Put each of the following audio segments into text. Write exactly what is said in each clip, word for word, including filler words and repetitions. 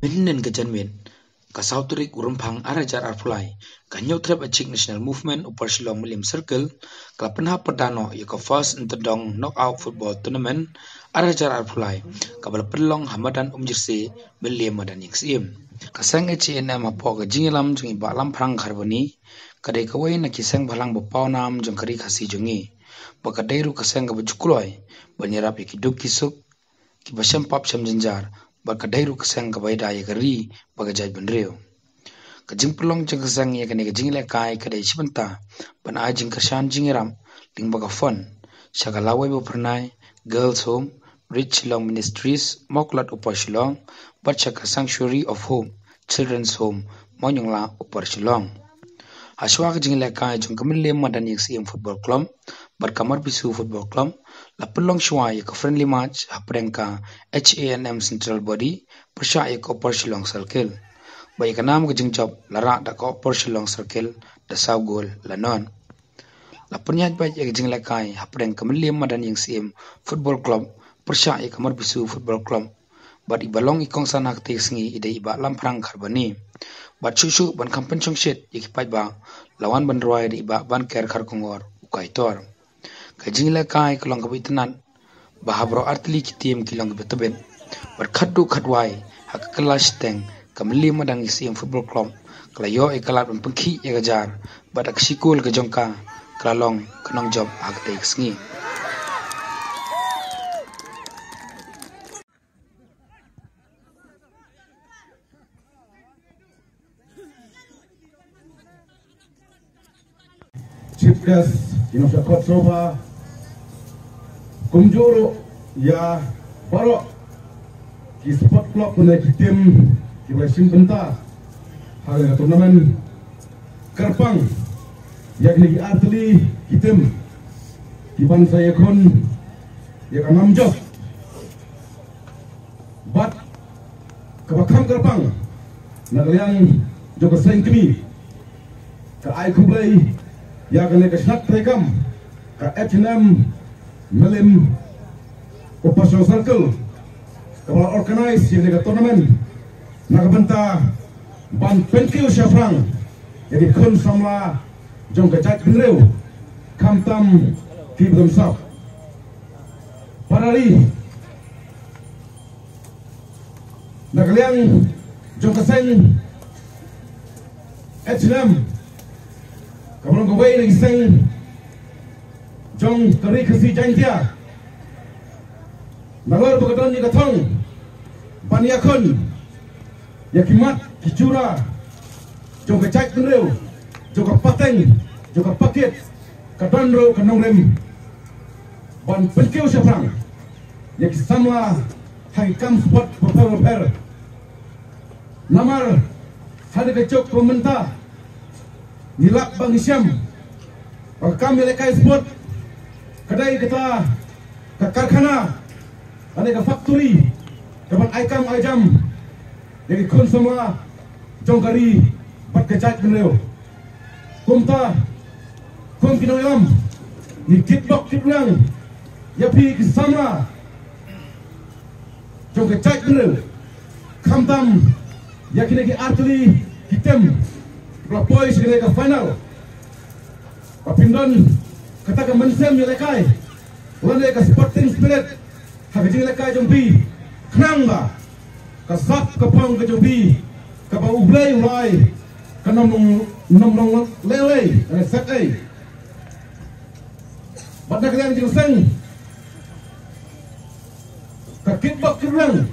Mynnin ka janmiet, ka saw tarik u Rymphang ar hajar arphew lai, ka Hynñiewtrep Achik National Movement Upper Shillong Mylliem Circle ka la pynhap pyrda noh ïa ka First Inter Dong Knockout Football Tournament ar hajar arphew lai, kaba la pynlong ha madan Umjyrsieh, Mylliem madan Iingsyiem. Ka seng H A N M hapoh ka jingïalam jong i Bah Lamphrang Kharbani, ka dei kawei na ki seng bhalang ba pawnam jong ka Ri Khasi jong ngi, bad ka dei ruh ka seng kaba ju kloi ban ïarap ïa ki duk ki suk, kiba shem pap shem jynjar, bad ka dei ruh ka seng kaba ïada ïa ka ri bad ka jaitbynriew. Ka jingpynlong jong ka seng ïa kane ka jingïalehkai ka dei shi bynta ban ai jingkyrshan jingïarap lyngba ka fund sha ka Lawei Baphyrnai Girls Home, Reach Shillong Ministries, Mawklat Upper Shillong, bad sha ka Sanctuary of Hope Children's Home, Mawnianglah Upper Shillong. Hashwa ka jingïalehkai jong ka Mylliem Madan Iingsyiem Football Club bad ka Marbisu Football Club, la pynlong shwa ïa ka friendly match hapdeng ka H A N M Central Body pyrshah ïa ka Upper Shillong Circle, bad ïa ka nam ka jingjop la rah da ka Upper Shillong Circle da saw gol la nod. La pynïaid beit ïa ka jingïalehkai hapdeng ka Mylliem Madan Iingsyiem Football Club pyrshah ïa ka Marbisu Football Club, bad iba long i kongsan ha katei ka sngi i dei i Bah Lamphrang Kharbani. Bad shuh shuh ban kham pynshongshit ïa ki paidbah, la wan ban rwai da i Bah Banker Kharkongor, u kaitor. Ka jingïalehkai ka long kaba itynnad, ba ha baroh artylli ki tim ki long kiba tbit, bad khatduh khatwai ha ka kylla shiteng, ka Mylliem Madan Iingsyiem Football Club ka la ïoh ïa ka lad ban pynkhih ïa ka jar, bad da ka shi kol ka jong ka, ka la long ka nongjop ha katei ka sngi. Chief Guest, ïa u nongshah khot sngewbha, kumjuh ruh ïa baroh ki sport club ne ki tim kiba la shim bynta ha kane ka tournament. Kyrpang ïa kine ki artylli ki tim kiban sa ïakhun ïa ka nam jop. Bad kaba kham kyrpang na ka liang jong ka seng kmie, ka ai khublei ïa kane ka shnat treikam ka H A N M Mylliem Upper Shillong Circle, kaba la organise ïa kane ka tournament na ka bynta ban pynkiew shaphrang ïa ki khun samla jong ka jaitbynriew, khamtam kiba dang sap. Para ri, na ka liang jong ka seng H A N M, kaba long kawei na ki seng jong ka Ri Khasi Jaiñtia, nalor ba ka don ïa ka thong ban ïakhun ïa ki mat ki jura jong ka jaitbynriew, jong ka pateng, jong ka pakit, ka don ruh ka nongrim ban pynkiew shaphrang ïa ki samla ha ki kam sport bapher bapher. Namar ha kane ka juk ba mynta ngi lap ba ngi shem ba ka kam ïalehkai sport ka dei kata ka karkhana, kane ka factory kaban ai kam ai jam ïa ki khun samla jong ka ri bad ka jaitbynriew. Kumta, kum ki nongïalam, ngi kitbok kitrwiang ïa phi ki samla jong ka jaitbynriew, khamtam ïa kine ki artylli ki tim ba la poi sha kane ka final. Ba phin don kata ka mynsiem ïalehkai lane ka sporting spirit ha ka jingïalehkai jong phi, khnang ba ka sap ka phong ka jong phi kaba U Blei u la ai kan ym long, ym long lei lei, lane set ei. Bad na ka liang jong ka seng, ka kitbok kitrwiang.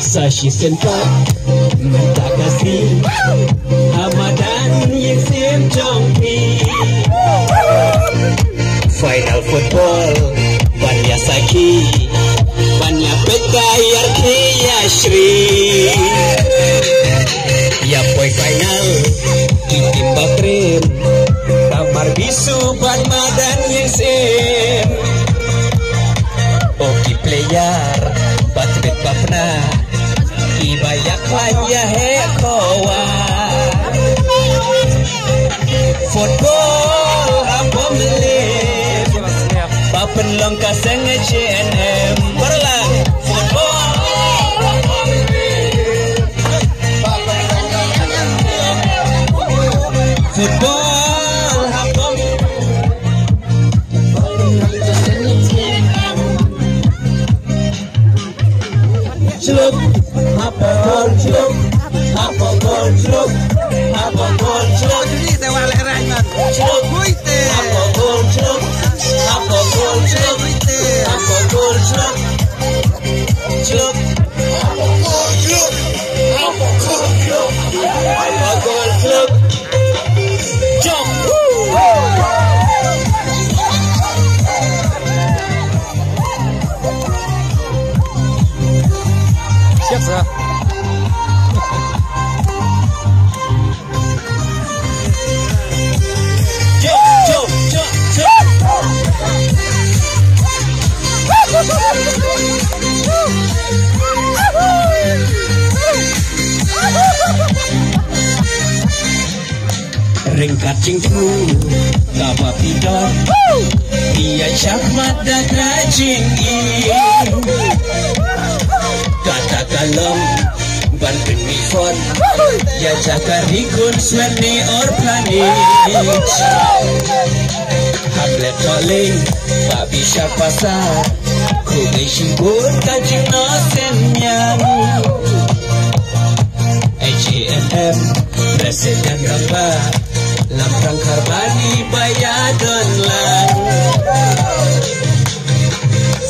Sa shisien pat mynta ka sngi ha madan Iingsyiem jong phi, final football ban ïa sakhi, ban ïa peit ka ïarkhie ïashri. Ïa poi final ki tim ba krim, ka Marbisu bad madan Iingsyiem. Player, ba tbit ba pna, kiba ïa khlaiñ ïa heh khowa. Football ha Pomlip, ba pynlong ka seng H A N M. Baroh lang. Football ha Pomlip. Football ha Pomlip. Shluk, hap gol, shluk, hap gol, shluk, hap gol, shluk. Shluk, hap gol, shluk, hap gol, shluk, hap gol, shluk. Shluk, hap gol, shluk, hap gol, shluk, hap gol, shluk. Jump. Siap, sir. Jump, jump, jump, jump. Ryngkat jingthmu kaba phi don, phi ïa shah mat da ka jingim. Kata ka long ban pynmih fund ïa jaka ri khun Sweat ne Orphanage. Hamlet Tolling ba phi shah pasa, khublei shibun ka jingnohsynñiang. H A N M President Rangbah Lamprang Kharbani ba ïadon lang.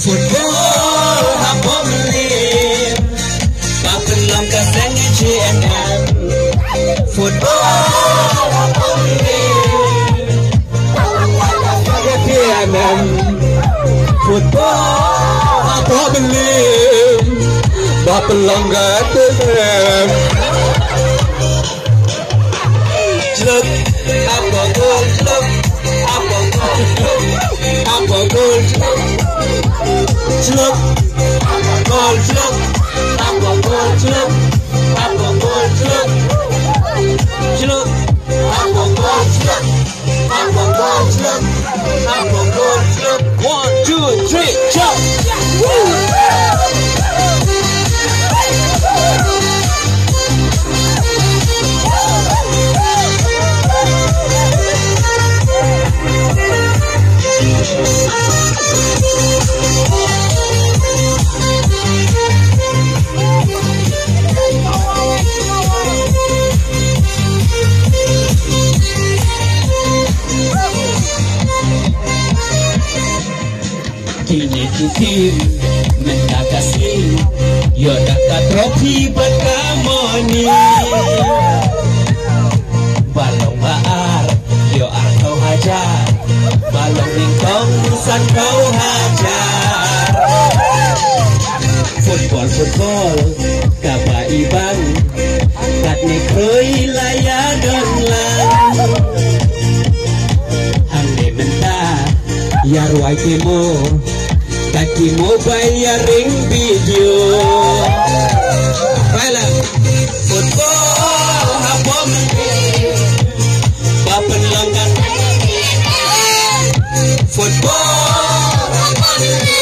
Football ha Pomlip, ba pynlong ka seng H A N M. Football ha Pomlip. Football ha Pomlip, ba pynlong ka seng. Shluk, hap gol, shluk, hap gol, shluk, hap gol, shluk. Shluk, hap gol, shluk, hap gol, shluk, hap gol, shluk. Shluk, hap gol, shluk. One, two, three, jump! Kine ki team mynta ka sngi ïoh da ka trophy bad ka moni. Ba long ba ar ïoh arphew hajar, ba long nyngkong sanphew hajar. Football, football kaba ibang, katne khroi la ïadon lang. Hangne mynta ïa rwai ki mo, kat ki mobile ïa ring video. Baila football ha Pomlip, ba pynlong ka football ha Pomlip.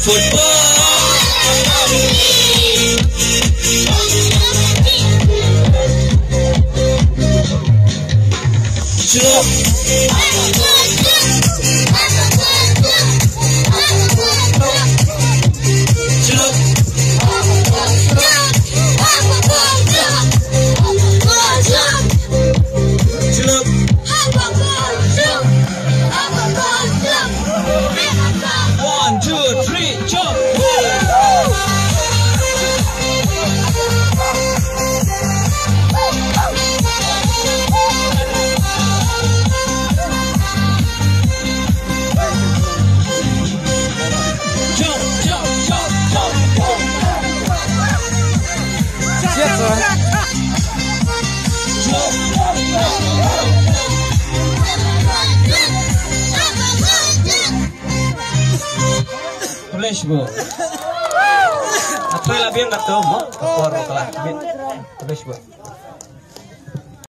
Football. One, two, three, jump! Khublei shibun. Nga try la biang katto mo. Ka por ba ka la khmih. Khublei shibun.